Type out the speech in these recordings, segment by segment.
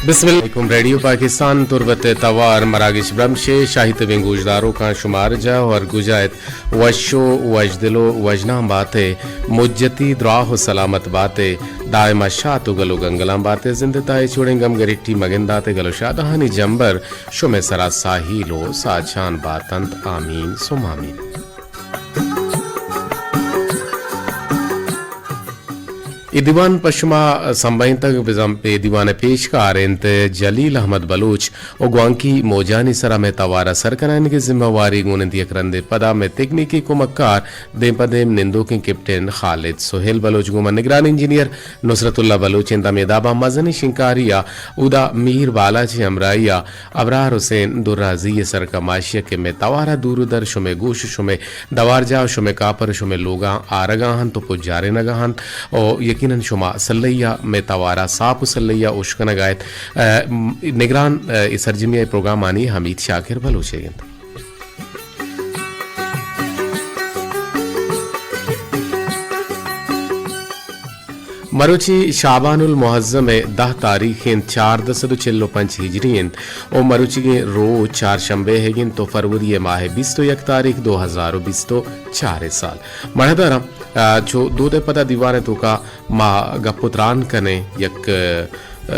بسم اللہ علیکم۔ ریڈیو پاکستان تربت ءِ توار مراگش برمش ءِ شاہی تبیں گوشداروکاں شمارجاہ ءُ ہر کجا ات، وش ءُ وشدل ءُ وژنام بات ئے، مجتی دراہ ءُ سلامت بات ئے، دائما شات ءُ گل ءُ گنگلاں بات ئے، زند ءِ تہا اے چوڑیں گم گریٹی مگندات ئے، گل ءُ شادہانی جمبر شمئے سرا ساہیل ءُ ساچان بات انت۔ آمین ثم آمین۔ اے دیوان پہ شما سمبھینتگ، بزاں اے دیوان ءِ پیشکار انت جلیل احمد بلوچ ءُ گوانکی موجانی سرا مئے توار ءَ سر کنائینگ ءِ ذمہ واری گون انت یک رندے پدا مئے تکنیکی کمکار دیم پہ دیم نندوکیں کیپٹن خالد سہیل بلوچ، گوں ما نگران انجینئر نصرت اللہ بلوچ انت۔ ہمے دابا مزنیں شنکاری ءَ اودا میر بالاچ ءِ ہمراہی ءَ ابرار حسین درازی ءِ سرکماشی ءَ کہ مئے توار ءَ دور ءُ در شمئے گوش ءُ شمئے دوارجاہ ءُ شمئے کاپر ءُ شمئے لوگاں آرگا انت ءُ پجارینگا انت ءُ یقیناً شما سلہی ءَ مئے توار ءَ ساپ ءُ سلہی ءَ اشکنگا ات۔ ءُ نگران، ءُ اے سرجمی ءِ پروگرامانی حمید شاکر بلوچ ئیگ انت۔ مروچی شعبان المعظم ءِ دہ تاریخ انت، چاردہ سد ءُ چل ءُ پنچ ہجری انت ءُ مروچیگیں روچ چارشنبے ئیگ انت ءُ فروری ءِ ماہ ءِ بیست ءُ یک تاریخ دو ہزار ءُ بیست ءُ چار ءِ سال۔ مڑاہداراں، ءُ چو دود ءِ پدا دیوان ءِ توکا ما گپ ءُ تران کنیں یک، ءُ،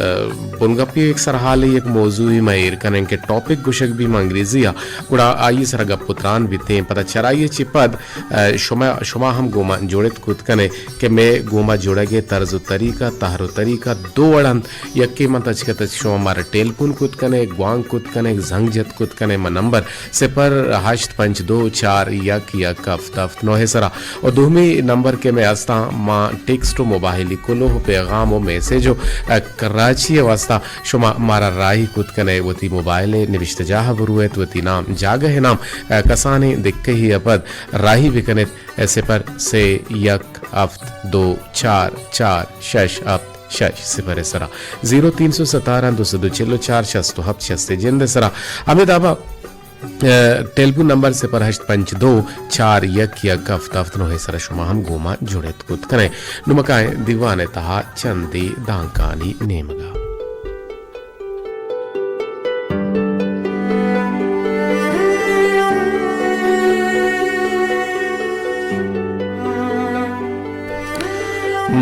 بنگپی یک سرحالے، یک موضوعے ما ایر کنیں کہ ٹاپک گوشگ بی ما انگریزی ءَ، گڑا آئی ءِ سرا گپ ءُ تران بیتیں۔ پدا چرائی ءَ چہ پد، ءُ، شما، شما ہم گوں ما جڑت کت کنے کہ مئے گوں ما جڑگ ءِ طرز ءُ طریقہ، تہر ءُ طریقہ دو وڑ انت۔ یکے من تچک ءَ تچک شما مارا ٹیلیفون کت کنے، گوانک کت کنے، زنگ جت کت کنے، ما نمبر صفر ہشت پنچ دو چار یک یک ہفت ہفت نو ءِ سرا۔ ءُ دومی نمبر کہ مئے استاں، ما ٹیکسٹ ءُ موبائلی کلوہ ءُ پیغام ءُ میسج ءُ، ءُ کراچی ءِ واسطہ شما مارا راہی کت کنے، وتی موبائل ءِ نبشتہ جاہ ءَ برویت، وتی نام، جاگہ ءِ نام، ءُ کسانیں دکہے ءَ پد راہی بکنیت، ءُ صفر سے یک ہفت دو چار چار شش ہفت شش صفر ءِ سرا، زیرو تین سو ستارہ دو سد ءُ چل ءُ چار شست ءُ ہفت شست ءِ جند ءِ سرا۔ ہمے دابا ءُ ٹیلیفون نمبر صفر ہشت پنچ دو چار یک یک ہفت ہفت نو ءِ سرا شما ہم گوں ما جڑت کت کنے۔ نوں ما کائیں دیوان ءِ تہا چندے دانکانی نیمگا۔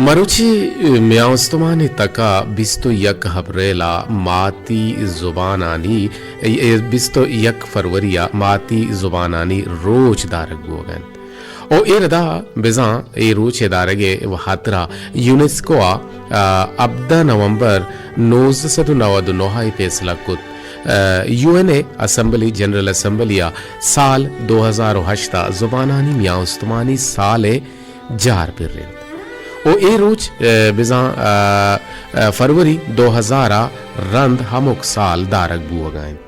مروچی میان استمان ءِ تکا بیست ءُ یک اپریل ءَ ماتی زبانانی، اے، اے، بیست ءُ یک فروری ءَ ماتی زبانانی روچ دارگ بوگ ءَ انت۔ ءُ اے ردا بزاں اے روچ ءِ دارگ ءِ ہاترا یونیسکو ءَ، آ، ہبدہ نومبر نوزدہ سد ءُ نود ءُ نو ءَ اے فیصلہ کت۔ آ، یو این ءِ اسمبلی، جنرل اسمبلی ءَ سال دو ہزار ءُ ہشت ءَ زبانانی میان استمانی سال ءِ جار پرینت۔ ءُ اے روچ، آ، بزاں، آ، آ، فروری دو ہزار ءَ رند ہمک سال دارگ بوگ ءَ انت۔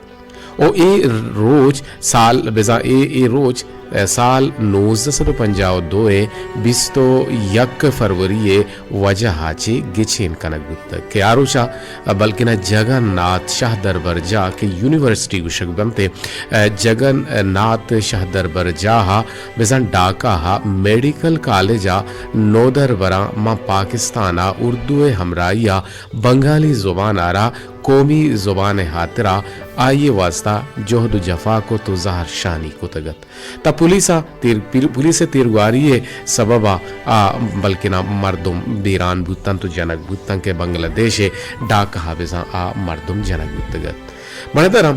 ءُ اے روچ سال، بزاں اے، اے روچ، ءَ، سال نوزدہ سد ءُ پنجاہ ءُ دو ءِ بیست ءُ یک فروری ءِ وجہ ءَ چہ گچین کنگ بوتگ کہ آ روچ ءَ بلکنا جگن ناتھ شہدربرجاہ کہ یونیورسٹی گوشگ بنت، ءَ، جگن ناتھ شہدربرجاہ ءَ بزاں ڈھاکہ ءَ میڈیکل کالج ءَ نودربراں ماں پاکستان ءَ اردو ءِ ہمراہی ءَ بنگالی زبان ءَ را قومی زبان ءِ ہاترا آئی ءِ واستہ جہد ءُ جفا کت ءُ زہر شانی کتگ ات۔ تاں پولیس ءَ تیر-، پیر-، پولیس ءِ تیرگواری ءِ سبب ءَ آ بلکنا مردم بیران بوتنت ءُ جنگ بوتنت کہ بنگلہ دیش ءِ ڈھاکہ ءَ بزاں آ مردم جنگ بوتگ ات۔ مڑدرم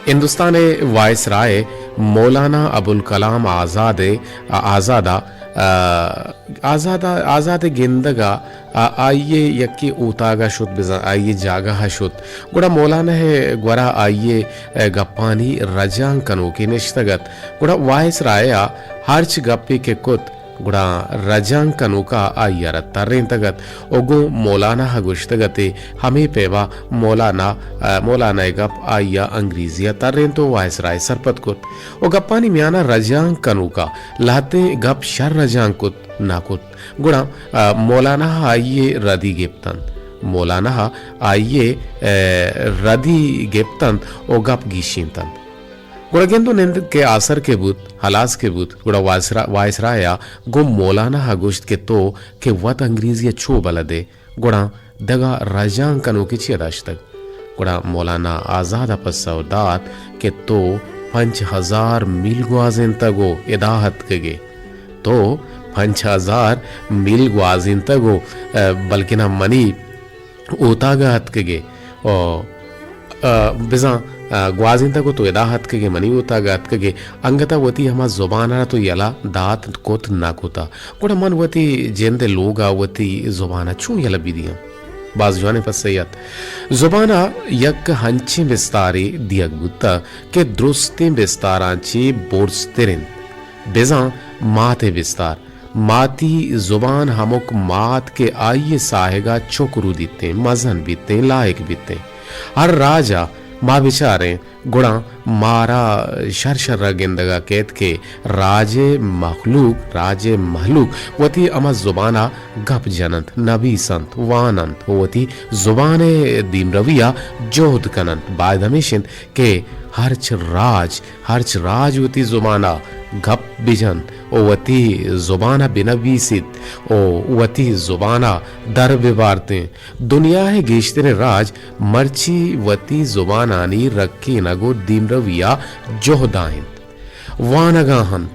ہندوستان ءِ وائسرائے مولانا ابوالکلام آزاد ءِ، آزاد ءَ، آ، آزاد ءَ، آزاد ءِ گندگ ءَ، آ، آئی ءِ یکے اوتاگ ءَ شت، بزاں آئی ءِ جاگہ ءَ شت۔ گڑا مولانا ءِ گورا آئی ءِ، ءَ، گپانی رجانک کنوکے نشتگ ات۔ گڑا وائسرائے ءَ ہرچ گپے کہ کت، گڑا رجانک کنوک ءَ آئی ءَ را ترینتگ ات ءُ گوں مولانا ءَ گوشتگ ات ئے ہمے پیما مولانا، ءَ، مولانا ءِ گپ آئی ءَ انگریزی ءَ ترینت ءُ وائسرائے سرپد کت ءُ گپانی میان ءَ رجانک کنوک ءَ لہتیں گپ شر رجانک کت نہ کت۔ گڑا، ءَ، مولانا ءَ آئی ءِ ردی گپتنت۔ مولانا ءَ آئی ءِ، ءَ، ردی گپتنت ءُ گپ گیشینتنت۔ گڑا گند ءُ نند کہ آسر کہ بوت، ہلاس کہ بوت، گڑا وائسرا-، وائسرائے ءَ گوں مولانا ءَ گوشت کہ تو کہ وت انگریزی ءَ چو بلد ئے، گڑا دگہ رجانک کنوکے چیا داشتگ؟ گڑا مولانا آزاد ءَ پسو دات کہ تو پنچ ہزار میل گوازینتگ ءُ ادا اتکگ ئے۔ تو پنچ ہزار میل گوازینتگ ءُ، ءَ، بلکنا منی اوتاگ ءَ اتکگ ئے۔ او، ءَ، بزاں، ءَ، گوازینتگ ءُ تو ادا اتکگ ئے، منی اوتاگ ءَ اتکگ ئے، انگت ءَ وتی ہما زبان ءَ را تو یلہ دات کت نہ کتہ۔ گڑا من وتی جند ءِ لوگ ءَ وتی زبان ءَ چون یلہ بدیاں؟ باز جوانیں پسہ ات۔ زبان ءَ یک ہنچیں بستارے دیگ بوتہ کہ درستیں بستاراں چہ برزتر انت، بزاں مات ءِ بستار۔ ماتی زبان ہمک مات کہ آئی ءِ ساہگ ءَ چک رودیتیں، مزن بیتیں، لائق بیتیں۔ ہر راج ءَ ما بچاریں، گڑا مارا شر شر ءَ گندگ ءَ کیت کہ راج ءِ مخلوق، راج ءِ مہلوک وتی ہما زبان ءَ گپ جن انت، نبیس انت، وان انت ءُ وتی زبان ءِ دیمروی ءَ جہد کن انت۔ باید ہمیش انت کہ ہرچ راج، ہرچ راج وتی زبان ءَ گپ بجنت ءُ وتی زبان ءَ بنبیسیت ءُ وتی زبان ءَ در ببارتیں۔ دنیا ءِ گیشتریں راج مرچی وتی زبانانی رکینگ ءُ دیمروی ءَ جہد ءَ انت۔ وانگ ءَ انت،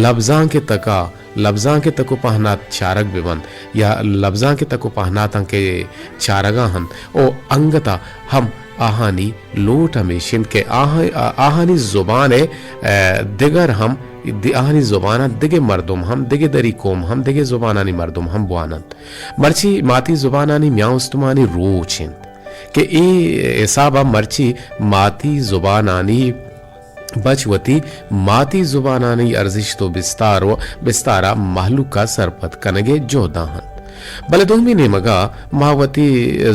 لبزانک ءِ تک ءَ، لبزانک ءِ تک ءُ پہنات چارگ بہ بنت یا لبزانک ءِ تک ءُ پہناتاں کہ چارگ ءَ انت ءُ انگت ءَ ہم آہانی لوٹ ہمیش انت کہ آہاں-، آہانی زبان ءِ، ءَ، دگر ہم، آہانی زبان ءَ دگہ مردم ہم، دگہ دری قوم ہم، دگہ زبانانی مردم ہم بوان انت۔ مرچی ماتی زبانانی میان استمانی روچ انت کہ اے حساب ءَ مرچی ماتی زبانانی بچ وتی ماتی زبانانی ارزشت ءُ بستار ءُ بستار ءَ مہلوک ءَ سرپد کنگ ءِ جہد ءَ انت۔ بلے دومی نیمگ ءَ ما وتی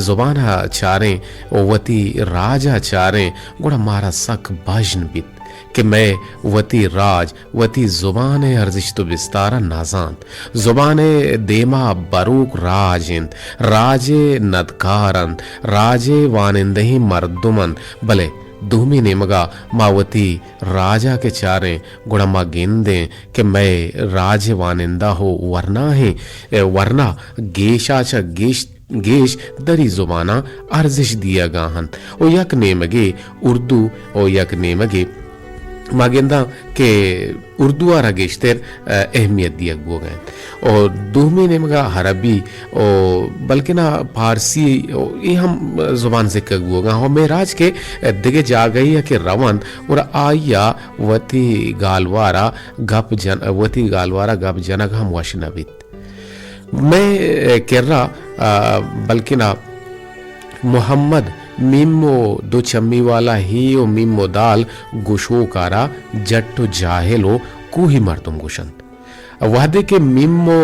زبان ءَ چاریں ءُ وتی راج ءَ چاریں، گڑا مارا سک بژن بیت کہ مئے وتی راج وتی زبان ءِ ارزشت ءُ بستار ءَ نہ زانت۔ زبان ءِ دیم ءَ بروک راج انت، راج ءِ ندکار انت، راج ءِ وانندہیں مردم انت، بلے دومی نیمگ ءَ ما وتی راج ءَ کہ چاریں، گڑا ما گندیں کہ مئے راج ءِ وانندہ ءُ ورناہیں، ورنا گیش ءَ چہ گیش گیش دری زباناں ارزش دیگ ءَ انت ءُ یک نیمگے اردو ءُ یک نیمگے ما گنداں کہ اردو ءَ را گیشتر، ءَ، اہمیت دیگ بوگ ءَ انت ءُ دومی نیمگ ءَ عربی ءُ بلکنا پارسی ءُ اے ہم زبان زکگ بوگ ءَ انت ءُ مئے راج کہ دگہ جاگہے ءَ کہ رونت گڑا آئی ءَ وتی گالوار ءَ گپ جن-، وتی گالوار ءَ گپ جنگ ہم وش نہ بیت۔ مئے کرا، آ، بلکنا محمد میم ءُ دو چمی والا ہی ءُ میم ءُ دال گشوک ءَ را جٹ ءُ جاہل ءُ کوہی مردم گوشنت۔ وہدے کہ میم ءُ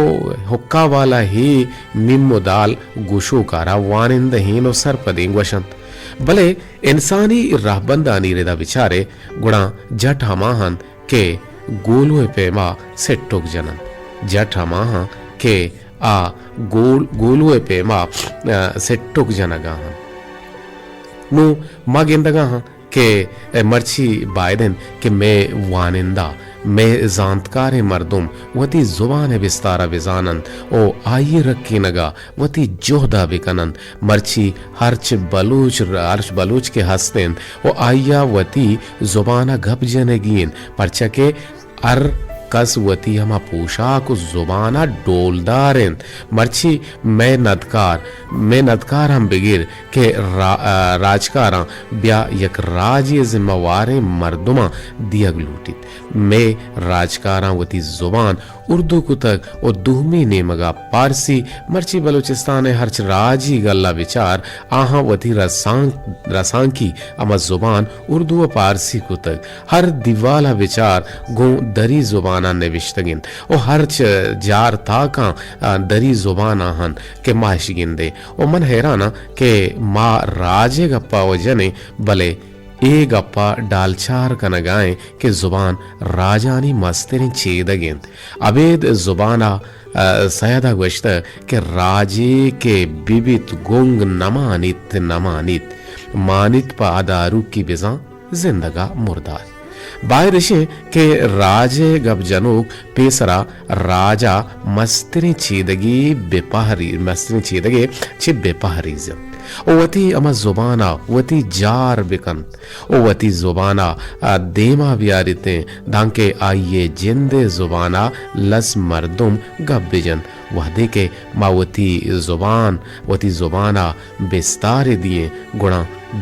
حقہ والا ہی میم ءُ دال گشوک ءَ را وانندہیں ءُ سرپدیں گوشنت۔ بلے انسانی رہبندانی ردا بچارے گڑا جٹ ہما انت کہ گولو ءِ پیما سٹک جننت۔ جٹ ہما آں کہ آ گول-، گولو ءِ پیما، آ، سٹک جنگ ءَ انت۔ نوں ما گندگ ءَ آں کہ مرچی باید انت کہ مئے وانندہ، مئے زانتکاریں مردم وتی زبان ءِ بستار ءَ بزان انت ءُ آئی ءِ رکینگ ءَ وتی جہد ءَ بکن انت۔ مرچی ہرچ بلوچ، ہرچ بلوچ کہ ہست انت ءُ آئی ءَ وتی زبان ءَ گپ جنگی انت، پرچا کہ ہر کس وتی ہما پوشاک ءُ زبان ءَ ڈولدار انت۔ مرچی مئے ندکار، مئے ندکار ہم بگر کہ را-، راجکاراں بیا یک راجے ءِ ذمہ واریں مردماں دیگ لوٹیت۔ مئے راجکاراں وتی زبان اردو کتگ ءُ دومی نیمگ ءَ پارسی، مرچی بلوچستان ءِ ہرچ راجی گل ءَ بچار، آہاں وتی رسانک-، رسانکی ہما زبان اردو ءُ پارسی کتگ۔ ہر دیوال ءَ بچار گوں دری زبان ءَ نبشتگ انت ءُ ہرچ جار تاکاں، آ، دری زبان ءَ انت کہ ما اش گندیں۔ ءُ من حیران آں کہ ما راج ءِ گپ ءَ و جنیں، بلے اے گپ ءَ ڈالچار کنگ ءَ ایں کہ زبان راجانی مستریں چیدگ انت۔ ابید زبان ءَ، ءَ، سید ءَ گوشتہ کہ راجے کہ ببیت گنگ نمانیت، نمانیت، مانیت پہ آ داروکی بزاں زندگ ءَ مردار۔ باید اش انت کہ راج ء گپ جنوک پیسرا راج ء مستریں چیدگے بہ پہری-، مستریں چیدگے چہ بہ پہریز انت و وتی ہما زبان ء وتی جار بہ کنت و وتی زبان ء دیما بیاریت انت، دانکہ آئی ء جند ء زبان ء لس مردم گپ بہ جنت۔ وہدے کہ ما وتی زبان، وتی زبان ء بستارے دئیں، گڑا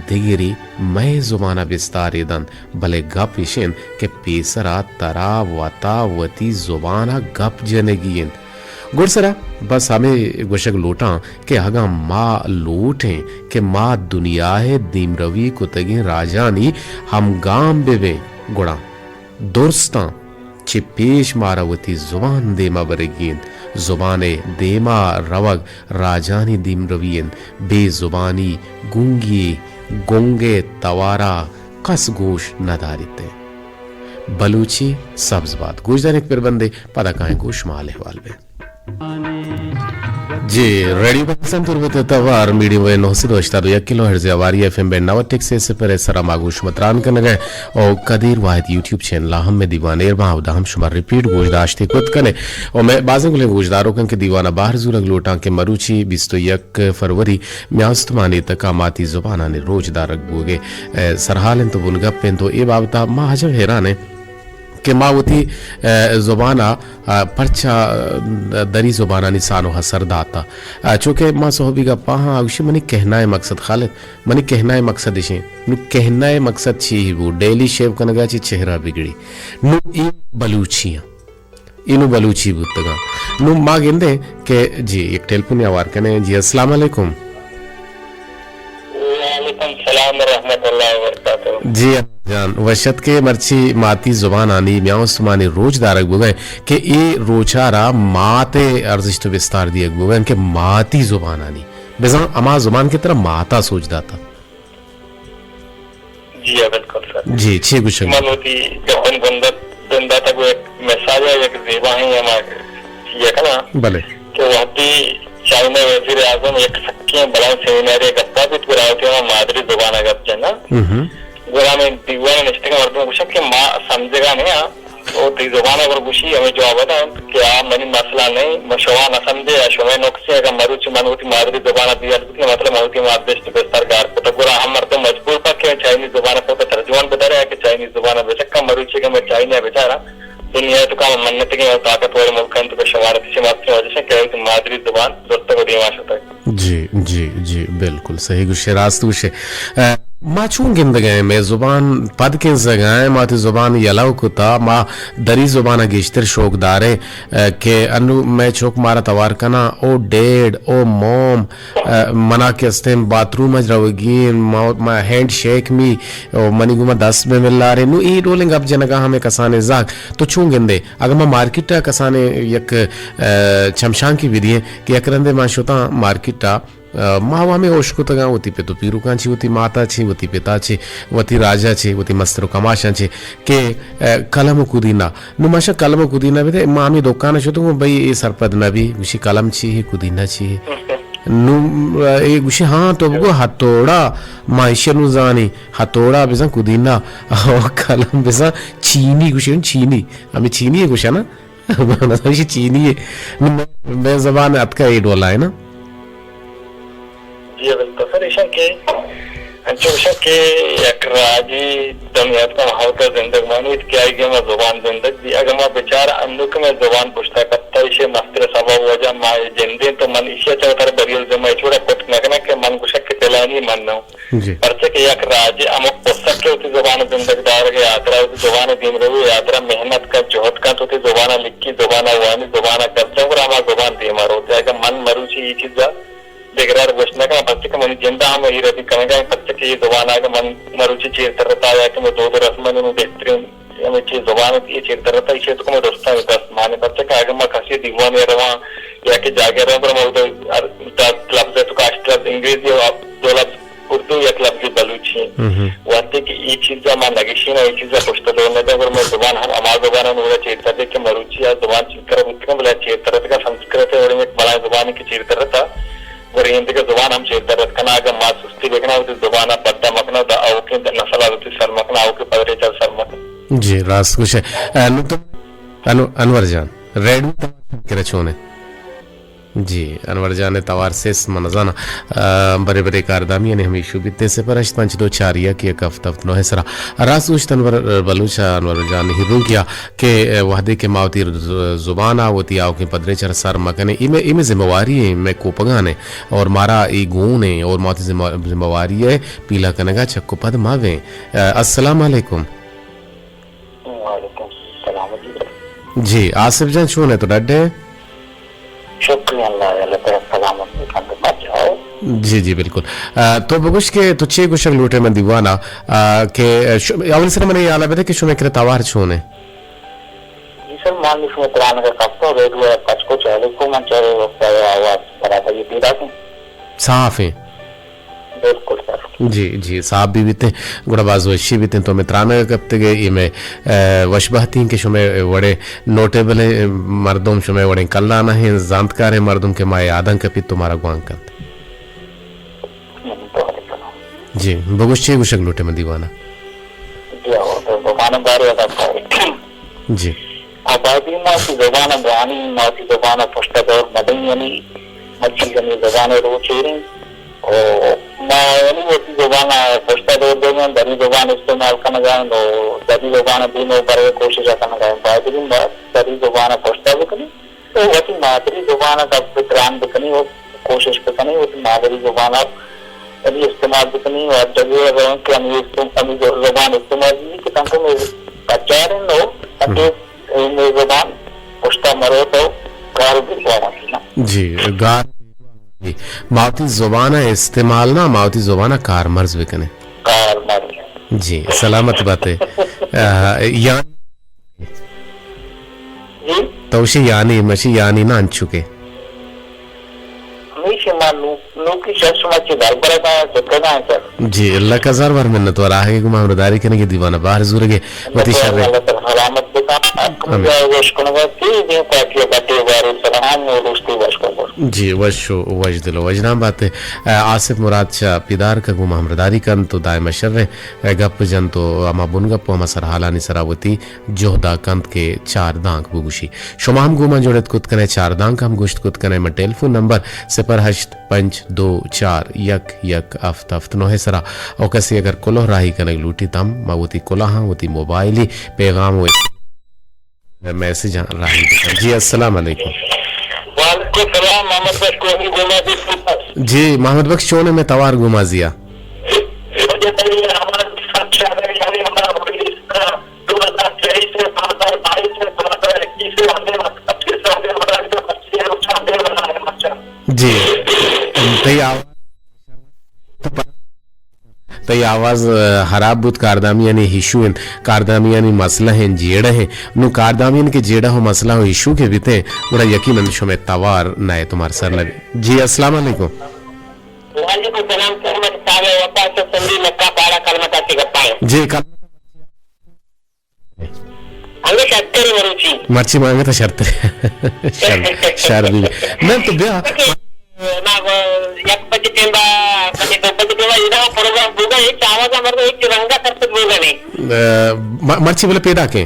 دگرے مئے زبان ء بستارے دنت۔ بلے گپ اش انت کہ پیسرا ترا وتا وتی زبان ء گپ جنگی انت۔ گڈسرا بس ہمے گوشگ لوٹاں کہ اگاں ما لوٹیں کہ ما دنیا ء دیمروی کتگیں راجانی ہمگام بہ بیں، گڑا درستاں چہ پیش مارا وتی زبان دیما برگی انت۔ زبان ء دیما روگ راجانی دیمروی انت۔ بے زبانی گونگی، گنگ ء توارا کس گوش نہ داریت۔ بلوچی سبز بات۔ گوشداریں پربندے، پدا کائیں گوں شما حال احوال بیں۔ جی، ریڈیو پاکستان تربت ء توار میڈیم ویو نو سد و ہشتاد و یک کلو ہرٹز ء ہواری ایف ایم بینڈ نود ٹک سے صفر ء سرا ما گوں شما تران کنگ ء او قدیر واحد یوٹیوب چینل ء ہم مئے دیوان ایر باں، اودا ہم شما ریپیٹ گوشداشتے کت کن ئے۔ او مئے بازیں گلیں گوشداروکاں کہ دیوان ء بہر زورگ لوٹاں کہ مروچی بیست و یک فروری میان استمانی تکا ماتی زبانانی روچ دارگ بوگے، ء، سرحال انت و بنگپ انت و اے بابتا ما عجب حیران ایں کہ ما وتی، ء، زبان ء، ء، پرچا، ء، دری زبانانی سانوہ سر داتا۔ ء، چونکہ ما سہبی گپا ہاں، آ گوشی منی کہنائے مقصد خالد، منی کہنائے مقصد اشیں۔ نو کہنائے مقصد چی ہی بو؟ ڈیلی شیو کنگا چی چہرہ بگڑی۔ نو اے بلوچی ہیں۔ اینو بلوچی بوتگاں۔ نوں ما گندیں کہ جی، یک ٹیلیفونے ہوار کنیں۔ جی، السلام علیکم۔ وعلیکم السلام ورحمۃ اللہ وبرکاتہ۔ جی جان، وش ات کہ مرچی ماتی زبانانی میان استمانی روچ دارگ بوگئے کہ اے روچا را مات ارزشت و بستار دیگ بوگئے کہ ماتی زبانانی بزاں ہما زبان کہ ترا ماتا سوچ داتا۔ جی ہاں، بالکل سر۔ جی، چی گوشگ؟ من وتی گپن بندات، بنداتا گو یک مثال یا یک زیباہیں ہما چیئے کنا۔ بلے۔ کہ وہدی چائنا وزیر اعظم یک سکیں بلائیں سیمینارے گپا بیت، گڑا وتی ہما مادری زبان ء گپ جنا۔ ہم۔ گڑا ہمیں دیوان نشتگ مردم گوشن کہ ما سمجھگا نہیں ہاں۔ او تئی زبان ء گڑا گوشی ہمے جواب ء دنت کہ آ منی مسئلہ نہ انت، من شما نہ سمجھے یا شمئے نقصے، اگاں مروچی من وتی مادری زبان ء بے حال بوتیں، مطلب من وتی مات دشت بستر گار کتگ، گڑا ہم مردم مجبور بنت کہ چائنی زبان ء پہ وتا ترجمان بدارے یا کہ چائنی زبان ء بچکاں۔ مروچی اگاں من چائنی ء بچاراں، دنیا ء توکا من نتگیں و طاقتوریں ملک انت کہ شمارا چشیں مات وجہ کہ وتی مادری زبان زرتگ و دیما شتگ۔ جی، جی، جی، بالکل صحیح گوشے، راست گوشے۔ ء، ما چون گندگ ء ایں؟ مئے زبان پد کنزگ ء ایں، ما وتی زبان یلہ کتا، ما دری زبان ء گیشتر شوق داریں، ء، کہ انو مئے چک مارا توار کناں، او ڈیڈ، او موم، ء، منا کہ استیں باتھ روم ء روگی ایں، ما، ما ہینڈ شیک می، او منی گوما دست بہ ملارے۔ نو اے ڈولیں گپ جنگا ہمیں کسانیں زاگ۔ تو چون گندے؟ اگاں ما مارکیٹ ء کسانیں یک، ء، چمشانکی بدییں کہ یک رندے ما شتاں مارکیٹ ء، ء، ما و ہمے ہوش کتگاں وتی پت و پیروکاں چی، وتی ماتا چی، وتی پتا چی، وتی راجا چی، وتی مستر و کماشاں چی کہ، ء، قلم و کدینہ۔ نو ماشا قلم و کدینہ بدے، ما ہمے دکان ء شتوں، بھئی اے سرپد نہ بی، گوشی قلم چی ہے، کدینہ چی ہے۔ نو، ء، اے گوشی ہاں تو بگو ہتوڑا، ما ایشی نو زانی، ہتوڑا بزن کدینہ، او قلم بزن چینی، گوشی چینی، ہمے چینی ہے گوشا نا۔ مانا ایشی چینی ہے۔ نو مئے، مئے زبان اتکا اے ڈولا ہے نا۔ جی بالکل سر، ایشاں کہ انچو گوشاں کہ یک راجی دنیاتکا ہاوتا زندگ مانیت کہ آئی دیما زبان زندگ بی۔ اگہ ما بچار انوک مئے زبان پشتا کپتا، ایشی مستر سبب وجہ ما جندیں، تو من ایشی چہ وتر بریل زمہ چوڑا پٹ نکناں کہ من گوشاں کہ پلانی من نوں۔ جی۔ پرچہ کہ یک راجے ہمک پسک کہ وتی زبان زندگ دارگ ء ہاترا، وتی زبان دیمروی ء ہاترا محنت کنت، جہد کنت، وتی زبان ء لکھی، زبان ء وانی، زبان ء گپ جنت، گڑا ہما زبان دیما روت۔ اگہ من مروچی اے چیز ء دگرار گوشت نہ کناں، پرچہ کہ منی جند ء ہم اے ردی کنگ ء انت، پرچہ کہ اے زبان ء اگہ من مروچی چیر ترتاں یا کہ من دود ء رسمانی نوں بہترین ہمے چیز زبان ء اے چیر ترتاں، ایشی ء تو کہ من درستاں دست مانے، پرچہ کہ اگہ ما کسی دیوانے ء رواں یا کہ جاگہ ء رواں، گڑا ما اودا ہر دہ لفظ ء تو کہ ہشت لفظ انگریزی ء دو لفظ اردو، یک لفظے بلوچی انت۔ ہم۔ وہدے کہ اے چیز ء ما نگشین ء اے چیز ء پشت ء دور ندیں، گڑا مئے زبان ہم ہما زبان ء نوں چیر تر کہ مروچی ء زبان چنکر بوتگ انت، بلے چیر تر اتگ ء سنسکرت ء وڑیں یک بلاہیں زبانے کہ چیر تر اتگ، گڑا ایندگہ زبان ہم چیر تر ات کناں۔ اگاں ما سستی بکناں، وتی زبان ء پدا مکناں، داں آؤکیں نسل ء وتی سر مکناں، آؤکیں پدریچ ء سر مکناں۔ جی، راست گوشے۔ اے، نو تو انو-، انور جان، ریڈیو تو کرا چونے؟ جی، انور جان ءِ توار سست من نزاناں۔ آ، برے برے کاردامی یعنی ہمیشو بیتیں، صفر ہشت پنچ دو چار یک یک ہفت ہفت نو ءِ سرا۔ راست گوشت انور بلوچ ءَ، انور جان ہیرونکیا کہ وہدے کہ ما وتی ز-، زبان ءَ وتی آؤکیں پدریچ ءَ را سر مکنیں، اے مئے، اے مئے ذمہ واری ایں، مئے کوپگان ایں اور مارا اے گون ایں اور ما وتی ذمہ، ذمہ واری ءِ پیلہ کنگ ءَ چک و پد مہ بیں۔ آ، السلام علیکم۔ وعلیکم السلام جی۔ جی، آصف جان چون ئے تو، ڈڈ ئے؟ شکریہ اللہ، اللہ تعالیٰ سلامت بکنت، بچ آؤ۔ جی، جی، بالکل۔ آ، تو بگوش کہ تو چے گوشگ لوٹ ئے من دیوان ءَ، آ، کہ ش-، اول سر من اے حال ءَ بدے کہ شمئے کرا توار چون ایں؟ جی سر، من شمئے ترانگ ءَ کپتوں، ریڈیو ءَ پچ کو چالو کو، من چارے وقت آواز برابر یہ پیدا کن۔ صاف ایں۔ بالکل سر۔ جی، جی، صاحب بھی بیتیں، گڑا باز وشی بیتیں، تو مئے ترانگ ءَ کپتگ ئے، اے مئے، آ، وش بہتی ایں کہ شمئے وڑیں نوٹیبلیں مردم، شمئے وڑیں کلانہیں زانتکاریں مردم کہ مئے یاداں کپیت تو مارا گوانک کنت۔ جی، بگوش چے گوشگ لوٹ ئے من دیوان ءَ؟ جی، آ، تو زبان ءِ بارے ءَ گپ ءَ۔ جی۔ آ، باید ایں ما وتی زبان ءَ بوانیں، ما وتی زبان ءَ پشت ءَ دور مدئیں، یعنی مرچی زمین زبان ءِ روچ ایر ایں۔ او ما یعنی وتی زبان ءَ پشت ءَ دور دئیں، دری زبان استعمال کنگ ءَ ایں، او دری زبان ءَ دیم ءَ برگ ءِ کوشش ءَ کنگ ءَ ایں۔ باید ایں ما دری زبان ءَ پشت ءَ بکنیں۔ تو وتی مادری زبان ءَ گپ ءُ تران بکنیں ءُ کوشش بکنیں وتی مادری زبان ءَ یعنی استعمال بکنیں ءُ ہر جگہ ءَ رویں کہ ہمے است-، ہمے زبان استعمال بی کہ تانکہ مئے پجار ایں ءُ تانکہ مئے زبان پشت ءَ مروت ءُ گار بی وانگی نا۔ جی، گار۔ جی۔ ما وتی زبان ءَ استعمال نا، ما وتی زبان ءَ کارمرز بکنیں۔ کارمرز۔ جی، سلامت بات ئے۔ آ، یعنی جی؟ تو شی یعنی، مشی یعنی نا انچو کہ۔ ہمیشی ما نو-، نوکی شش ما چی دربرہ دا چکنا ہے سر۔ جی، اللہ کا ہزار بار منت وار آہگے گما ہمراہداری کنگے دیوانہ باہر زورگے وتی شر۔ اللہ تعالیٰ سلامت بکا۔ آمین۔ گوش کنگا تی دین پارٹی بٹے بارے سلام و دوستی وش کو۔ جی، وش و وش دل و وجنام بات ئے۔ آ، آصف مراد شاہ پیدار کا گما ہمراہداری کن تو دائم شر ہے۔ گپ جنت و ہما بنگپ و ہما سرحالانی سرا وتی جہدا کنت کہ چار دانک بگوشی۔ شما ہم گوں من جڑت کت کنئے، چار دانک ہم گوشت کت کنئے۔ من ٹیلیفون نمبر صفر ہشت پنچ دو چار یک یک ہفت ہفت نو ءِ سرا۔ او کسے اگر کلوہ راہی کنگ لوٹیت ہم، ما وتی کلاہاں، وتی موبائلی پیغام و میسجاں راہی بکن۔ جی، السلام علیکم۔ وعلیکم السلام، محمد بخش کوہنی گوما دی۔ جی، محمد بخش چون ئے، مئے توار گومازی ءَ؟ جی، تئی آواز، تئی آواز، آ، حراب بوت، کاردامیانی ایشو انت، کاردامیانی مسئلہ انت، جیڑہ انت۔ نوں کاردامیانی کہ جیڑہ و مسئلہ و ایشو کہ بیتیں، گڑا یقیناً شمئے توار نئے تمار سر نبی۔ جی، السلام علیکم۔ وعلیکم السلام سر، من صاحب وفا سے سندھی مکہ پاڑا کلمہ کا سے گپائیں۔ جی، کل- انگت شرتر مروچی۔ مرچی ما انگت شرتر۔ شر، شر بی۔ من تو بیا۔ ما یک بجے ٹیم با، بلے دو بجے ٹیم با، ادا پروگرام بوگا، ہچ آواز مردم ہچ رنگا سرپد بوگا نہیں۔ اے، م-، مرچی بلے پیدا کے؟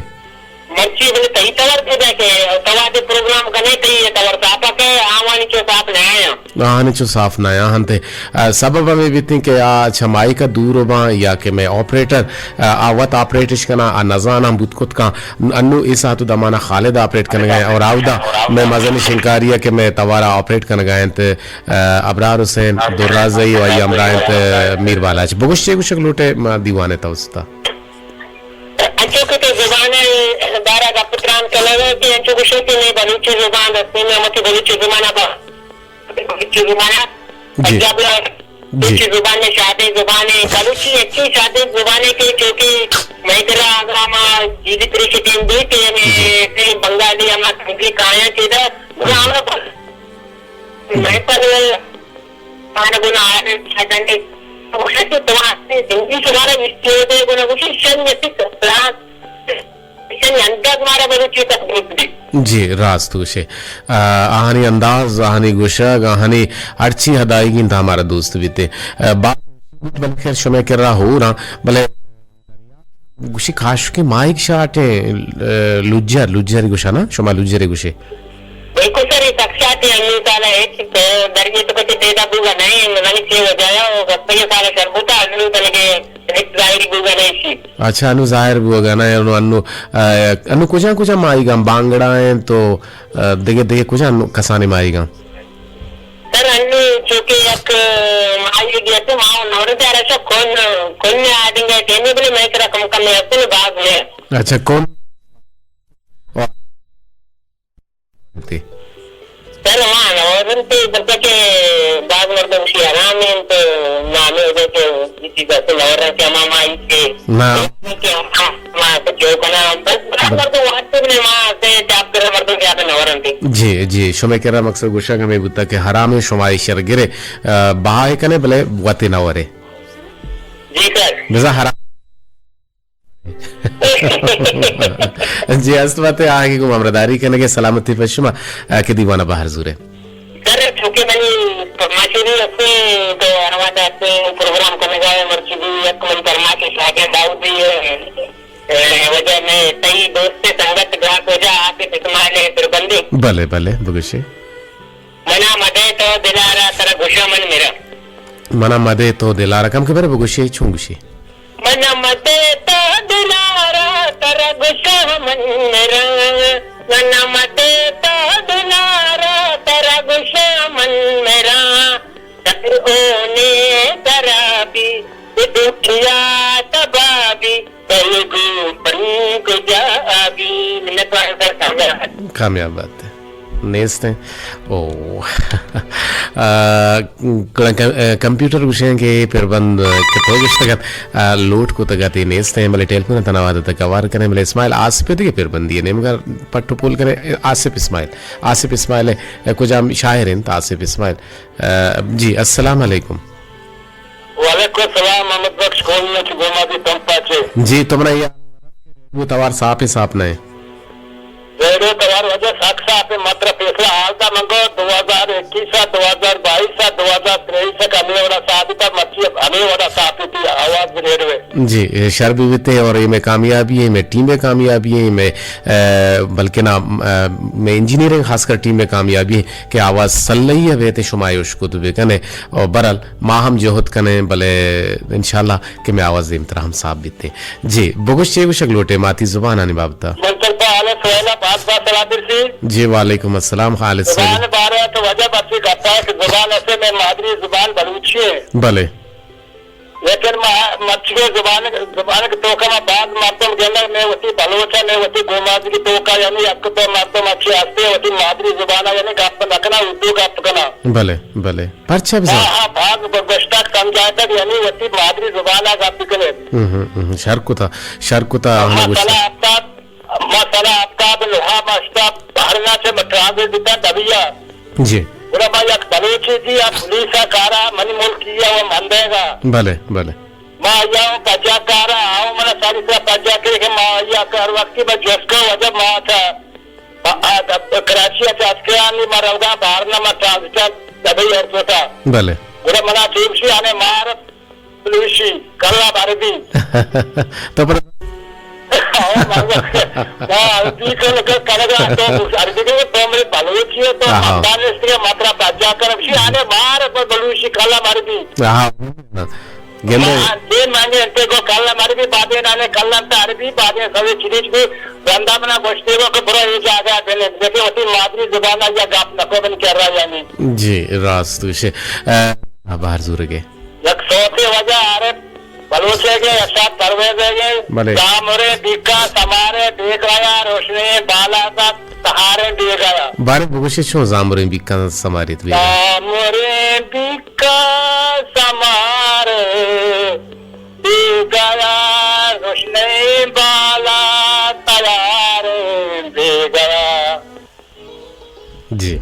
مرچی بلے تئی توار پیدا کے، توار دے پروگرام کنے تئی توار صاف کے، آوانی چو صاف نہ آیا۔ آہانی چو صاف نہ آہنت۔ آ، سبب ہمے بیتیں کہ آ چہ مائیک ءَ دور باں یا کہ مئے آپریٹر، آ، آ وت آپریٹ اش کناں، آ نزاناں بوت کت کن۔ انو اے ساعت و دمانا خالد آپریٹ کنگا ایں اور آودا مئے مزنیں شنکاری ءَ کہ مئے توارا آپریٹ کنگا انت، آ، ابرار حسین درازئی و آئی ہمراہ انت، آ، میر بالاچ۔ بگوش چے گوشگ لوٹے ما دیوان ءِ توسطا؟ انچو کہ تو زبان ءِ بارہ گپ تران کنگ ءَ ئے کہ انچو گوشے کہ مئے بلوچی زبان رسمی نعمت بلوچی زبان ءَ با-، بلوچی زبان ءَ جی۔ پنجاب ءَ جی۔ بلوچی زبان ءَ شادیں زبان ءَ، بلوچی اچی شادیں زبان ءَ کہ چونکہ مئے کرا اگر ہما جیدی پریش ٹیم بیت کہ ہمیں جی۔ کہیں بنگالی ہما سنگی کایاں چیدا، جی۔ ہمیں پر آنا گنا آرت شاگردے۔ تو گوشت کہ تو ہستے زندگی شمارا وشتی ہوتے گنا گوشی شن یتی کپڑا، شن انداز مارا بلوچی تک دوست بی۔ جی، راست گوشے۔ آ، آہانی انداز، آہانی گوشگ، آہانی ہرچی ہدایگی انت ہمارا دوست بیتے۔ آ، بات بلکہ شمئے کرا ہور ہاں، بلے گوشی کاشکیں ماہیگ شاٹیں، اه، لجر، لجر گوشانا، شما لجر گوشے۔ بالکل سر، اے سک شاٹیں، انو سالا ہچ تو دریا تو کچھ پیدا بوگا نہیں، نزانی چے وجہ ہے، او گپے سالا شر بوتا، انو تنگے ہچ ظاہری بوگا نہیں شی۔ اچھا، انو ظاہر بوگا نہیں، انو، انو، اه، انو کجا کجا ماہیگاں بانگڑا ہیں تو، اه، دگہ، دگہ کجا انو کسانی ماہیگاں؟ سر، انو چونکہ یک ماہیگے ات، ما نوریں تیارا شو کن، کن آدنگا ٹیمی بلے میں کرا کم کم میں اتنے باز میں۔ اچھا، کن؟ سر، ما نوریں تے بلکہ کہ باز مردم شی آرام ہیں تو نامے دے کہ یہ چیز ایسے نوریں کہ ما، ما اس کے نا۔ کہ ہم، ما سے جو کنا، بس باز مردم واسطے نے ما سے جاب کرے مردم زیادہ نوریں تے۔ جی، جی، شمئے کرا مقصد گوشگ ہمے بوتا کہ حرامیں شما ایشی ءَ گرے، اه، بہا ئے کنے بلے وت ئے نہ ورے۔ جی سر۔ بزاں حرام۔ جی، است وت ئے آہگی گوں ہمراہداری کنگے، سلامتی پہ شما، اه، کہ دیوان ءَ بہر زورے۔ سر، چونکہ منی پرماشی بھی ہستے تو ہر وقت ہستے پروگرام کنگا ہے، مرچی بھی یک من پرماشی شاگرد داؤد بھی ہے۔ اے، وجہ میں تئی دوست سنگت گراک وجہ عاصف اسماعیل ءِ پربندے۔ بلے، بلے، بگوشے۔ منا مدے تو دلارا ترا گوشاں من میرا۔ منا مدے تو دلارا، کم کہ برے بگوشے، چون گوشے؟ منا مدے تو دلارا ترا گوشاں من میرا۔ منا مدے تو دلارا ترا گوشاں من میرا۔ سر اونے ترا بھی دنیا تباہ بھی۔ بلگو بنگ جا آبی۔ منت وار سر، کامیاب۔ کامیاب بات ہے۔ نیست ہیں۔ او۔ آ، گڑا ک-، آ، کمپیوٹر گوشیں کہ پر بند کہ تو گشتگ ات، آ، لوٹ کتگ ات، اے نیست ہیں، بلے ٹیلیفون تنا وعدہ تک اوار کریں، بلے اسماعیل آصف دگہ پر بندی ہے، نیمگا پٹ و پول کریں، آصف اسماعیل، آصف اسماعیل ہے، کجام شاعر انت آصف اسماعیل؟ آ، جی، السلام علیکم۔ وعلیکم السلام، محمد بخش، کون نہ چو گومازی پمپا چے۔ جی، تو منا یہ وہ توار صاف ہی صاف نہ ہے۔ ریڈیو توار وجہ سک صاف ہے، ماترا پیسرا حال تا منگو، دو ہزار اکیس، دو ہزار بائیس، دو ہزار تئیس کا ہمیں وڑا صاف تا، مرچی ہمیں وڑا صاف تھی آواز ریڈیو ہے۔ جی، اے شر بھی بیتے اور یہ میں کامیابی ہے، میں ٹیم میں کامیابی ہے، میں، اے، بلکہ نا، اے، میں انجینئرنگ خاص کر ٹیم میں کامیابی ہے کہ آواز سلئی ہے، بیتے شما اشکت بکنے اور برحال ما ہم جہد کنیں، بلے انشاءاللہ کہ مئے آواز دیمترا ہم صاف بیت۔ جی، بگوش چے گوشگ لوٹے ماتی زبانانی بابتا؟ من ترا پہ حال سہیلا باز باز سلام برسی۔ جی، وعلیکم السلام خالد سہیل۔ زبان بارے تو وجہ بچی گپا ہے کہ زبان اسے میں مادری زبان بلوچی ہے۔ بلے۔ لیکن ما مرچی زبان، زبان کے توکا ما باز مردم گندگ میں وتی بلوچا میں وتی گومازی کے توکا یعنی یک تو مردم اچھی ہستے وتی مادری زبانا یعنی گپ نہ کنا، اردو گپ کنا۔ بلے، بلے۔ پرچا بزاں؟ ہاں، ہاں، باز ب-، گوشتگ سمجھائیتگ، یعنی وتی مادری زبان ء گپ بکن ات۔ ہم، ہم، ہم، شر کتا، شر کتا، ہمے گوشتگ۔ مسئلہ ہفتاد، مسئلہ ہفتاد نہا مشتا بہرنا چہ ٹرانزٹ بیتا دبیا۔ جی۔ گڑا ما یک بلوچے دی ء پولیس ء کارا منی ملکی ء و مندیگا۔ بلے، بلے۔ ما آیا ہوں پجا کارا، آؤ منا ساری سرا پجا کرے کہ ما آیا کار وقتی با جوسکا وجہ ما تھا۔ آ، آ، کراچی ء چہ اسکرانی ما روگاں بارنا ما ٹرانزٹ ء دبئی ایئرپورٹ ء۔ بلے۔ گڑا منا چوشی آنے مار بلوشی کلام عربی۔ تو پر او مارا، ما عربی کن-، کن-، کنگا تو عربی کن تو میرے بلوچی ہے تو آہا۔ مندان اس کے ماترا پجا کر بشی آنے مار بلوشی کلام عربی۔ آہا۔ گندے۔ ہاں، دین مانگے انتے کو کلام عربی بادین آنے کلام تا عربی بادین سوے چلیج بھی بندہ منا گوشتے کو کہ برو یہ جاگہ بنے، لیکن وتی مادری زبان یا گپ نکو بن کر رہا یعنی۔ جی، راست گوشے۔ اہ، بہر زورگے۔ یک سوتے وجہ عارف بلوچے کے ارشاد پرویزے کے بلے۔ زامرے بیکا سمارے بیگایا روشنی بالا تا تہارے بیگایا۔ بارے بگوشے چون زامرے بیکا سمارے بیگایا۔ زامرے بیکا سمار بیگایا، روشنی بالا تیار بیگایا۔ جی۔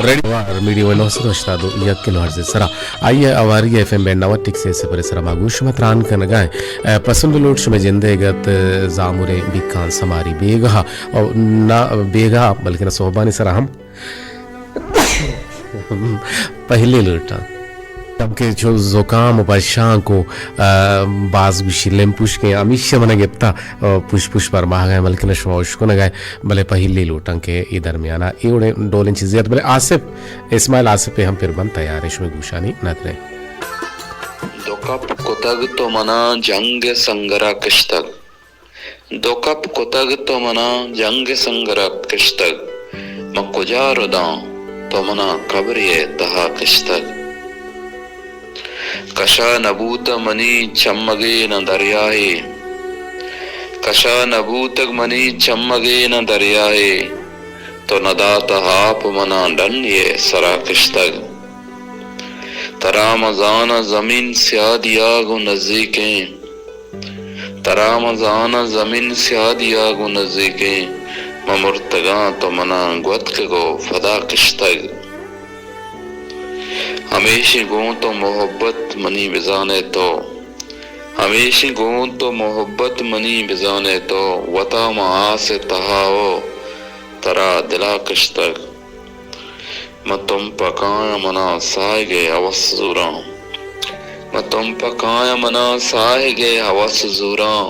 ریڈیو آر میڈیا ویو نو سد ہشتاد و یک کلو ہرٹز سرا، آئی ء ہواری ایف ایم بینڈ نود ٹک سے صفر سرا ما گوش شما تران کنگا ہیں۔ اے، پسند لوٹ شما جندے گت، اے، زاموریں بیکان سماری بیگاہ، او نہ بیگاہ، بلکہ نہ صحبانی سرا ہم پہلی لوٹاں۔ چمکہ چو زکام و پشانک و، آ، باز گوشی لم پوشکیں، ہمیشہ منا گپتا، آ، پوش پوش پر ماہگا، بلکہ نہ شما اشکنگا، بلے پہلی لوٹاں کہ اے درمیانا اے وڑیں ڈولیں چیزے ات۔ بلے آصف، اسماعیل آصف ء ہم پر بند تیار ایں، شمئے گوشانی ندر ایں۔ دو کپ کتگ تو منا جنگ سنگرا کشتگ۔ دو کپ کتگ تو منا جنگ سنگرا کشتگ۔ من کجا رداں تو منا قبرے ء تہا کشتگ۔ کشا نہ بوت منی چمگے نہ دریائے۔ کشا نہ بوتگ منی چمگے نہ دریائے۔ تو نہ داتہ آپ منا ڈنے ء سرا کشتگ۔ ترا من زاناں زمین سیادی ء گوں نزیکیں۔ ترا من زاناں زمین سیادی ء گوں نزیکیں۔ من مرتگاں تو منا گوتکگ و پدا کشتگ۔ ہمیشی گوں تو محبت منی بزانے تو۔ ہمیشی گوں تو محبت منی بزانے تو۔ وتا من آس ء تہا و ترا دلا کشتگ۔ من تمپ ء کایاں منا ساہگ ء ہوس زوراں۔ من تمپ ء کایاں منا ساہگ ء ہوس زوراں۔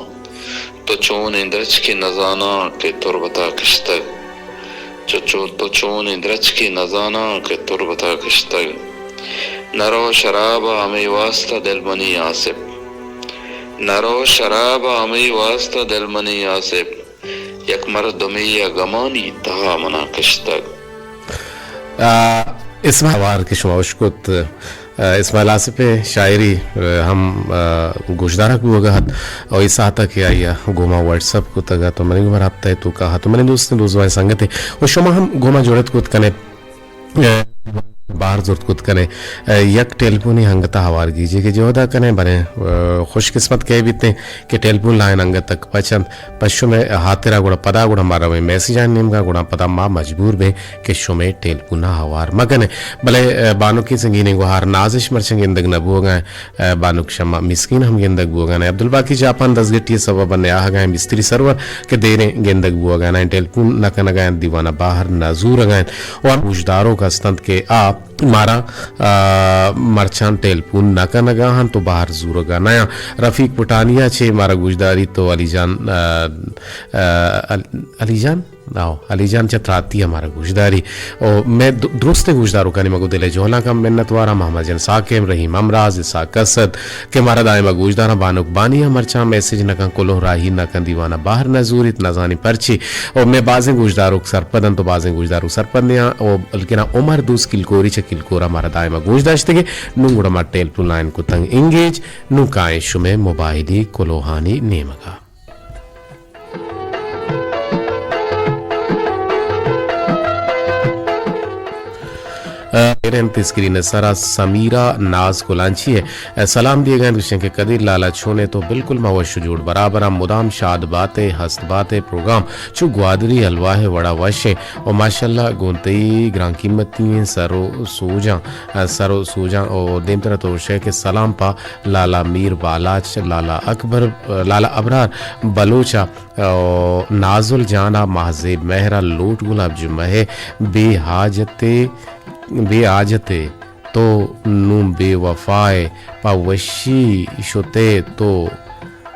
تو چونیں درچکے نزاناں کہ تربت ء کشتگ۔ چو، چو، تو چونیں درچکے نزاناں کہ تربت ء کشتگ۔ نہ رو شراب ء ہمے واستا دل منی آصف۔ نہ رو شراب ء ہمے واستا دل منی آصف۔ یک مردمے ء گمانی تہا منا کشتگ۔ آ، اسماعیل ہوار کہ شما اشکت، آ، اسماعیل آصف ء شاعری، آ، ہم، آ، گوشدارگ بوگ ء ات، او اے ساعت ء کہ آئی ء گوما واٹس اپ کتگ ات و منی گوما رابطہ ء توکا ات و منی دوستیں دوزواہیں سنگتے و شما ہم گوما جڑت کت کنے۔ ء، بہر زرت کت کنے۔ ء، یک ٹیلیفونی انگتا ہوار گیجے کہ جہدا کنے، بلے، ء، خوش قسمت کئے بیتیں کہ ٹیلیفون لائن انگت تک پچ انت۔ پہ شمئے ہاترا گڑا پدا گڑا ما رویں میسجانی نیمگا، گڑا پدا ما مجبور بیں کہ شمئے ٹیلیفونا ہوار مکنیں۔ بلے، ء، بانکی سنگینیں گوہار نازش مرچاں گندگ نہ بوگا انت۔ ء، بانک شمع مسکین ہم گندگ بوگا انت۔ عبدالباقی جاپان دزگٹی سبب نیاہگا انت، مستری سرور کہ دیریں گندگ بوگا انت، ٹیلیفون نہ کنگا انت، دیوانا بہر نہ زورگا انت۔ و ہم گوشداروک ہستنت کہ آ مارا، آ، مرچاں ٹیلیفون نہ کنگا انت و بہر زورگا نیاں۔ رفیق پٹانیا چہ مارا گوشداری تو علی جان، آ، آ، عل-، علی جان؟ آؤ، علی جان چہ تراتی ء مارا گوشداری۔ او، مئے د-، درستیں گوشداروکانی مگو دل ء جہلانکاں منتواراں، محمد جان ساکم، رحیم امراز، اسحاق اسد کہ مارا دائم ء گوشداراں، بانک بانی ء مرچاں میسج نہ کن، کلوہ راہی نہ کن، دیوان ء بہر نہ زوریت، نہ زانی پرچی۔ او، مئے بازیں گوشداروک سرپد انت و بازیں گوشداروک سرپد نیاں۔ او، بلکنا عمر دوست کلکوری چہ کلکورا مارا دائم ء گوش داشتگے۔ نوں گڑا ما ٹیلیفون لائن کتنگ انگیج، نوں کائیں شمئے موبائلی کلوہانی نیمگا۔ ایر انت اسکرین ء سرا سمیرا ناز کلانچی ء سلام دیگ ء انت، گوشیں کہ قدیر لالا چون ئے تو؟ بالکل ما وش و جوڑ برابر آں، مدام شاد بات ئے، ہست بات ئے، پروگرام چو گوادری حلواہ ء وڑا وش ایں و ماشاءاللہ گوں تئی گران قیمتی ایں سر و سوجاں، سر و سوجاں و دیمترا تو شے کہ سلام پا لالا میر بالاچ، لالا اکبر، لالا ابرار بلوچ ء، او نازل جان ء ماہ زیب مہر ء لوٹ گلاب جمعہ ء بے حاجت ء، بے حاجت ء تو نوں بے وفا ئے، پہ وشی شت ئے تو،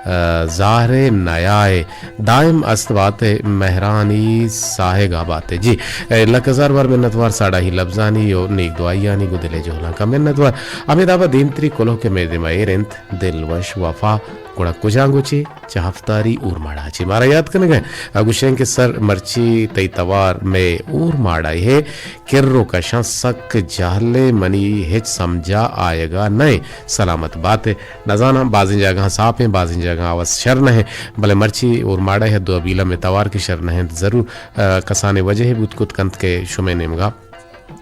ء، زہر ء نیا ئے، دائم است بات ئے مہرانی ساہگ ء بات ئے۔ جی، ء، لک ہزار بار منتوار ساڑاہی لبزانی و نیک دعائیانی گوں دل ء جہلانکاں منتوار۔ ہمے داب ء دیمتری کلوہ کہ مئے دیم ء ایر انت، دل وش وفا، گڑا کجا گوچے؟ چہ ہفتاری اورماڑا چہ مارا یات کنگ ء گوشیں کہ سر مرچی تئی توار مئے اورماڑا ہے، کر و کشاں سک جہل ء، منی ہچ سمجھا آیگا نہ ایں۔ سلامت بات ئے۔ نزاناں بازیں جاگہاں ساپ ایں، بازیں جاگہاں آواز شر نہ ایں، بلے مرچی اورماڑا ہے دو ابیلا مئے توار کہ شر نہ انت، ضرور، ء، کسانیں وجہے بوت کت کنت کہ شمئے نیمگا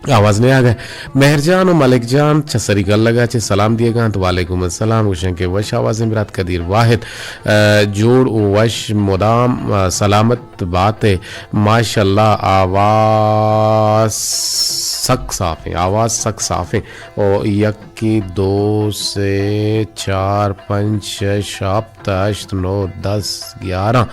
آواز نیاگ ءَ۔ مہر جان و ملک جان چہ سری گلگ ءَ چہ سلام دیگ ءَ انت۔ وعلیکم السلام۔ گوشن کہ وش آوازیں برات قدیر واحد، ءَ، جوڑ و وش مدام، ءَ، سلامت بات ئے۔ ماشاءاللہ، آواز سک صاف ایں، آواز سک صاف ایں۔ او یکے، دو، سے، چار، پنچ، شش، ہپت، ہشت، نو، دس، گیارہ،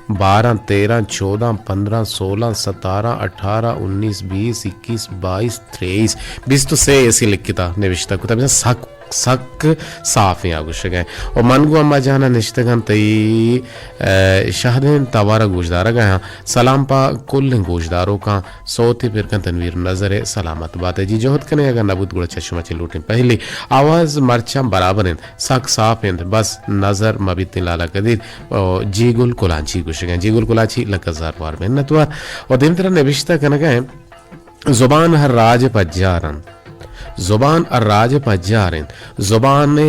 بارہ، تیرہ، چودہ، پندرہ، سولہ، ستارہ، اٹھارہ، انیس، بیس، اکیس، بائیس، تریس، بیست و سے ایسی لکھتا، نوشتہ کتا، بزاں سک سک صاف ایں آ گوشگ ءَ۔ و من گوں اما جان ءَ نشتگ آں تئی، ءَ، شہدیں توار ءَ گوشدارگ ءَ آں۔ سلام پہ کلیں گوشداروکاں۔ سوتے پر کن تنویر نظر ءَ۔ سلامت بات ئے۔ جی جہد کن ئے، اگاں نہ بوت گڑا چہ شما چہ لوٹیں پہلی۔ آواز مرچاں برابر انت، سک صاف انت، بس نظر مہ بیتیں لالا قدیر۔ او جی گل کلانچی گوشگ ءَ آں۔ جی گل کلانچی لک ہزار وار منت وار۔ و دیمترا نبشتہ کنگ ءَ آں۔ زبان ہر راج ءِ پجار انت۔ زبان ہر راج ءِ پجار انت۔ زبان ءِ،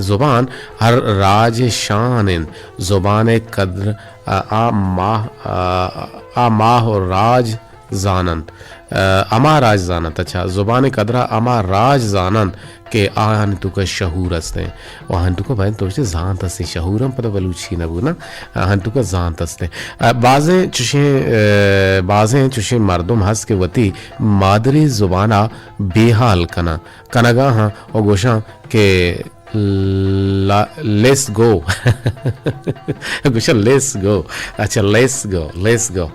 زبان ہر راج ءِ شان انت۔ زبان ءِ قدر، آ، آ ماہ، آ، آ ماہ و راج زان انت۔ آ، ہما راج زان انت۔ اچھا، زبان ءِ قدر ءَ ہما راج زان انت کہ آہانی توکا شعور است انت۔ و آہانی توکا باید تو گوشتے زانت است انت، شعور ہم پدا بلوچی نہ بو نا، آہانی توکا زانت است انت۔ ءَ، بازیں چشیں، ءَ، بازیں چشیں مردم ہست کہ وتی مادری زبان ءَ بے حال کناں، کنگا ہاں و گوشاں کہ لا-، لیس گو۔ گوشاں لیس گو۔ اچھا، لیس گو، لیس گو،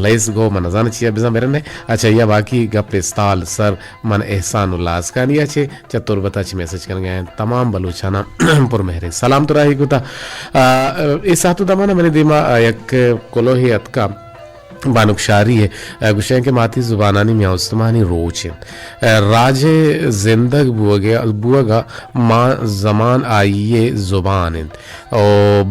لیس گو، من نزاناں چیا بزاں برنے۔ اچھا، یا باقی گپ استال سر من احسان اللہ اسکانی ءَ چہ چہ تربت ءَ چہ میسج کنگ ءَ انت۔ تمام بلوچاناں پر مہریں سلام تو راہی کتا۔ آ، اے ساعت و دمان ءَ منی دیما، آ، یک کلوہے اتکا بانک شاری ءِ، آ، گوشیں کہ ماتی زبانانی میاں استمانی روچ انت۔ آ، راج ءِ زندگ بوگ ءَ، بوگ ءَ ما زمان آئی ءِ زبان انت۔ او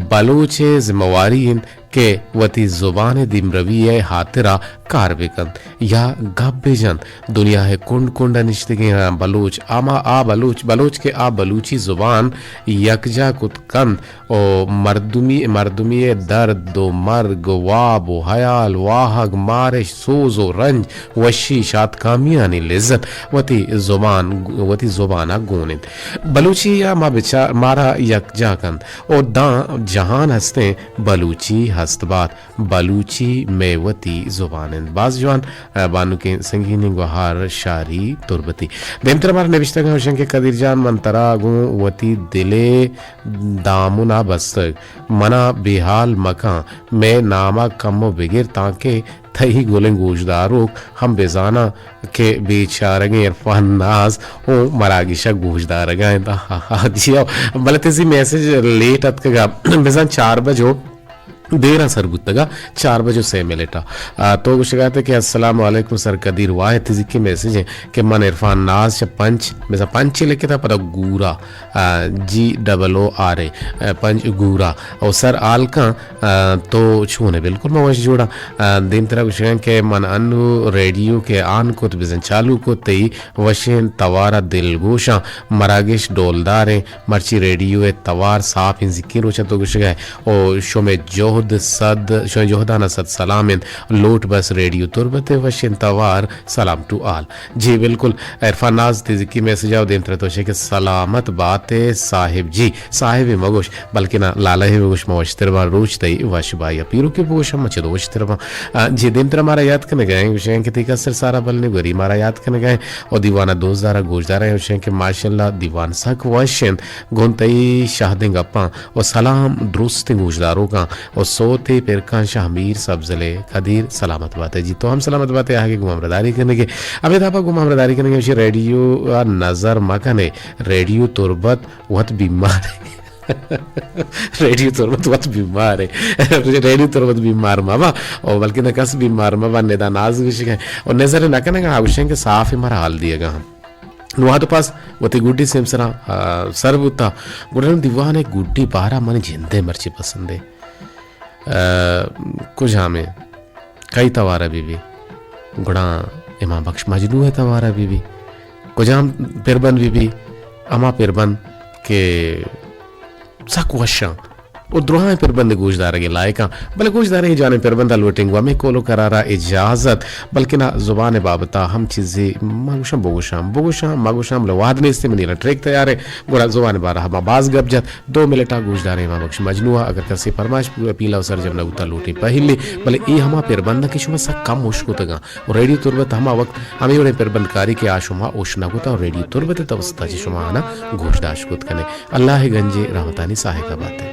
بلوچ ءِ ذمہ واری انت کہ وتی زبان ءِ دیمروی ءِ ہاترا کار بہ کنت یا گپ بہ جنت۔ دنیا ءِ کنڈ کنڈ ءَ نشتگیں بلوچ، ہما آ بلوچ، بلوچ کہ آ بلوچی زبان یکجا کت کنت و مردمی، مردمی ءِ درد و مرگ و واب و حیال، واہگ، مارش، سوز و رنج، وشی، شاتکامیانی لذت وتی زبان، وتی زبان ءَ گون انت۔ بلوچی ءَ ما بچار، مارا یکجا کنت۔ و داں جہان ہستیں بلوچی ہست بات، بلوچی مئے وتی زبان انت۔ باز جوان، ءَ، بانکیں سنگینیں گوہار شاری تربتی۔ دیمتر مارا نبشتگ ءَ گوشن کہ قدیر جان، من ترا گوں وتی دل ءِ دامن ءَ بستگ، منا بے حال مکن، مئے نام ءَ کمو بگر تانکہ تئی گلیں گوشداروک ہم بزاناں کہ بیچارگیں عرفان ناز اوں مراگش ءَ گوشدارگ ءَ انت۔ آہا، جی ہو، بلے تئی میسج لیٹ اتکگ ءَ، بزاں چار بج و دیراں سر بوتگ ءَ، چار بج و سے منٹ ءَ۔ آ، تو گوشگ ءَ ات کہ السلام علیکم سر قدیر واحد، تئی زکی میسج انت کہ من عرفان ناز چہ پنچ، بزاں پنچ لکھتا پدا گورا۔ آ، جی ڈبل او آر اے، آ، پنچ گورا۔ او سر آلکاں، آ، تو چون ئے؟ بالکل ما وش جوڑاں۔ آ، دیمترا گوشگاں کہ من انو ریڈیو کہ آن کت، بزن چالو کت، تئی وشیں توارا دلگوشاں، مراگش ڈولداریں، مرچی ریڈیو ءِ توار صاف انت، زکیں روچاں تو گوشگا ئے۔ او شمے جہد صد، شمے جہدانا صد سلام انت۔ لوٹ بس ریڈیو تربت ءِ وشیں توار، سلام ٹو آل۔ جی بالکل، عرفان ناز تئی زکی میسج ءَ دیمترا تو شے کہ سلامت بات ئے صاحب جی، صاحب ءَ مگوش، بلکنا لالا ءَ بگوش، ما وشتر باں، روچ تئی وش بات یا پیروکے بگوش، ہم چدو وشتر باں۔ آ، جی دیمترا مارا یاد کنگا ایں، گوشیں کہ تئی کسر سارا بل نے گوری مارا یاد کنگا ایں، او دیوانا دوست دارا گوشدارا ایں، گوشیں کہ ماشاءاللہ دیوان سک وش انت، گوں تئی شہدیں گپاں و سلام درستیں گوشداروکاں و سوتے پرکاں شاہ میر سبزلے قدیر۔ سلامت بات ئے جی، تو ہم سلامت بات ئے، آہگے گوں ہمراہداری کنگے۔ ابید آپا گوں ہمراہداری کنگے، اشی ریڈیو ءَ نظر مکنے، ریڈیو تربت وت بیمار ئے۔ ریڈیو تربت وت بیمار ئے۔ ریڈیو تربت بیمار مبا، او بلکہ نہ کس بیمار مبا، ندا ناز گوشگے۔ او نظر نہ کنگا، آ گوشیں کہ صاف مارا حال دیگا ہم۔ نوں وہد پس وتی گڈی سیمسراں، آ، سر بوتا۔ گڑا نوں دیوان ءِ گڈی بارہ منی جند ءِ مرچی پسند ئے۔ آ، کجام ئے؟ کئی توار ءَ بہ بی؟ گڑا امام بخش مجنوں ءِ توار ءَ بہ بی۔ کجام پربند بہ بی؟ ہما پربند کہ سک وشاں۔ و دراہیں پربندے گوشدارگ ءِ لائکاں۔ بلے گوشداریں جوانیں پربنداں لوٹیں گوں ہمے کول و قرارا اجازت، بلکنا زبان ءِ بابتا ہم چیزے ما گوشاں بگوشاں، بگوشاں ما گوشاں، بلے وہد نیست، منی را ٹریک تیار ہے، گڑا زبان ءِ بارہ ما باز گپ جت۔ دو منٹا گوشداریں ما بخش مجنو ءَ، اگر کسے پرمائش پیلا و سرجم نہ بوتا لوٹیں پہلی، بلے اے ہما پربنداں کہ شما سک کم ہوش کتگاں۔ و ریڈیو تربت ہما وقت ہمے وڑیں پربندکاری کہ آ شما ہوش نہ کتا و ریڈیو تربت ءِ توسطا چہ شما آناں گوشداشت کت کنے۔ اللہ ءِ گنجیں رحمتانی ساہگا بات ئے۔